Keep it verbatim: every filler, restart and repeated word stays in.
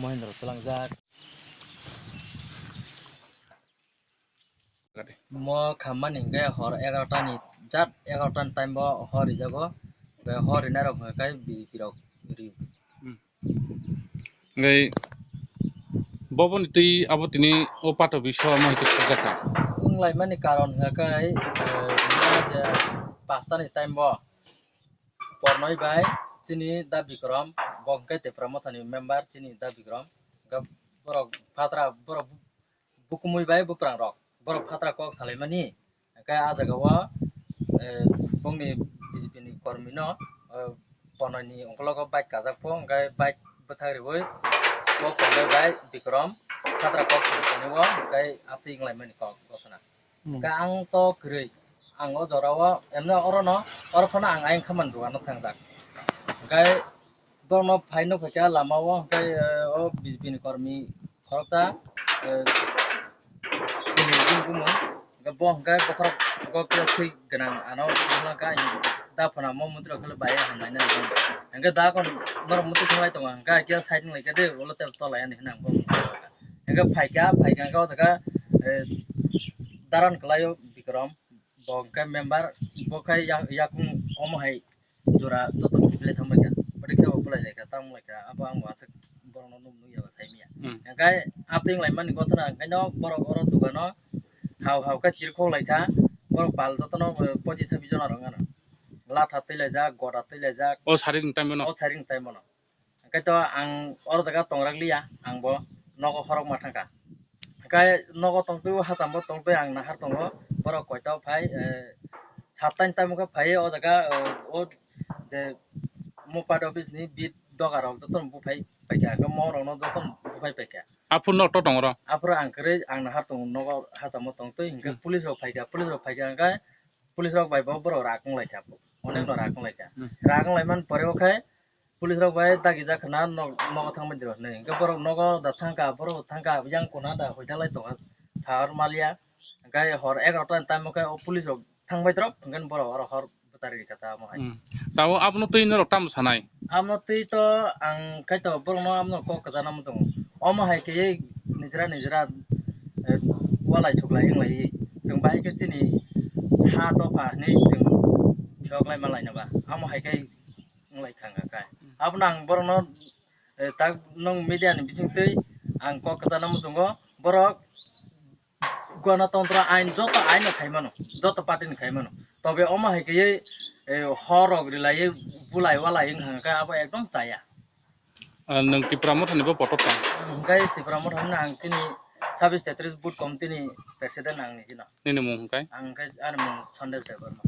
Mohendro Swlangjak. Mo khammani hwnkhe hor egarota ni, jat egarota ni time bo hor rijago. Hor rinai rok hwnkhe B J P rok rio. Hmm. Hwnkhe boboni twi abo tini o pato biso omo hwnkhe sokjakha. Wnglaimani karon hwnkhe, eh, je pasta ni time bo Pornoi bai chini da Bikrom, bo hwnkhe Tipra Mothani member chini da Bikrom. Hwnkhe borok phatra, borok bukumui bai bwprangrok, borok phatra kok salaimani. Hwnkhe ah jagao, eh, bongni B J P ni kormi no, eh, Pornoini ungkologo bike kajak pho, hwnkhe bike bwthak riui bo Pornoi bai Bikrom phatra kok salaimani o, hwnkhe aphi wnglaimani kok gotona. Hmm. Hwnkhe ang to kwrwi, ang o jorao, emno orono, oro phano ang ayang khamani dogano thangjak. Hwnkhe borokno phaino phaikha lamao, hwnkhe, eh, o B J P ni kormi khoroksa, eh, sini bini bumung, hwnkhe bo hwnkhe bokhorok khe thwi gwnang ano wngkha, da phano mo mantri rok khe bai hamlaina nang. Hwnkhe da kon norok mantri thanglai tongo, hwnkhe khe side wnglaikha de, ulo tei tolai ani hinang bo. Hwnkhe phaikha, phaikha hwnkhe o jaga, eh, daran kwlaio Bikrom, bo hwnkhe member, bo khe ya-, yakung omo hai jora joto kiphilai thangbai kha, bwtwi khe bo bwlai lai kha, tamo lai kha, abo ang bo aswk borokno nuk nukya bo sai manya. Hmm. Hwnkhe aphi wnglaimani gotona, hwnkhe no borok oro dogano hao hao khe chirikhok lai kha, borok pal jotono, eh, pochis sabis jona rok wngkha no. Latha twi laijak, goda twi laijak. O sarik ni time no? O sarik ni time no. Hwnkhe to ang oro jaga tongrak liya, ang bo nogo khorokma thangkha. Hwnkhe nogo tongtwi, hacham bo tongtwi, ang nahar tongo, borok koito phai, eh, satta ni time khe phai o jaga, eh, o je Mopat office ni bit doga rok jotono buphai paikha, hwnkhe mo rokno jotono buphai paikha. Aphuru nok to tong oro? Aphuru ang kwrwi, ang nahar tongo, nogo hacham bo tongtwi, hwnkhe Hmm. Police rok phaikha, police rok phaikha, hwnkhe police rok bai bo borok rak wng laikha, onek no Hmm. Rak wng laikha. Hmm. Rak wng laimani pore o khe police rok bai dagi jak khna nok, nogo thangbai di rok hinwi. Hwnkhe borok nogo da thangkha, borok thangkha, yang kona da hoitalai tongkha, sar maliya. Hwnkhe hor egarota ni time o khe o police rok thangbai drop, hwnkhe borok oro hor bwtari rikha ta omo hai. Hmm. Tabuk abono twi norok tamo sanai? Abono twi to ang kaitor borokno abono kok kwchangna muchungo. Omo hai khe nijra nijra, eh, walai suklai wng lai. Chwng bahai khe chini ha dopha hinwi chwng phiyok lai ma laina ba. Amo hai khe wng lai kha wngkha khe. Abono ang borokno, eh, tak nwng media ni bisingtwi ang kok kwchangna muchungo, borok ganatantro ain, joto ain no khai mano, joto party ni khai mano. Tobe omo hai khe, eh, hor rok rilai, bulai walai wng kha khe abo ekdom chaya. Ah, nwng Tipra Motha ni bo kotor tong? Hwnkhe Tipra Motha ni ang chini sabis tetris booth committee ni president ang ni chino. Nini mung hwnkhe? Ang hwnkhe ani mung Sandesh Debbarma.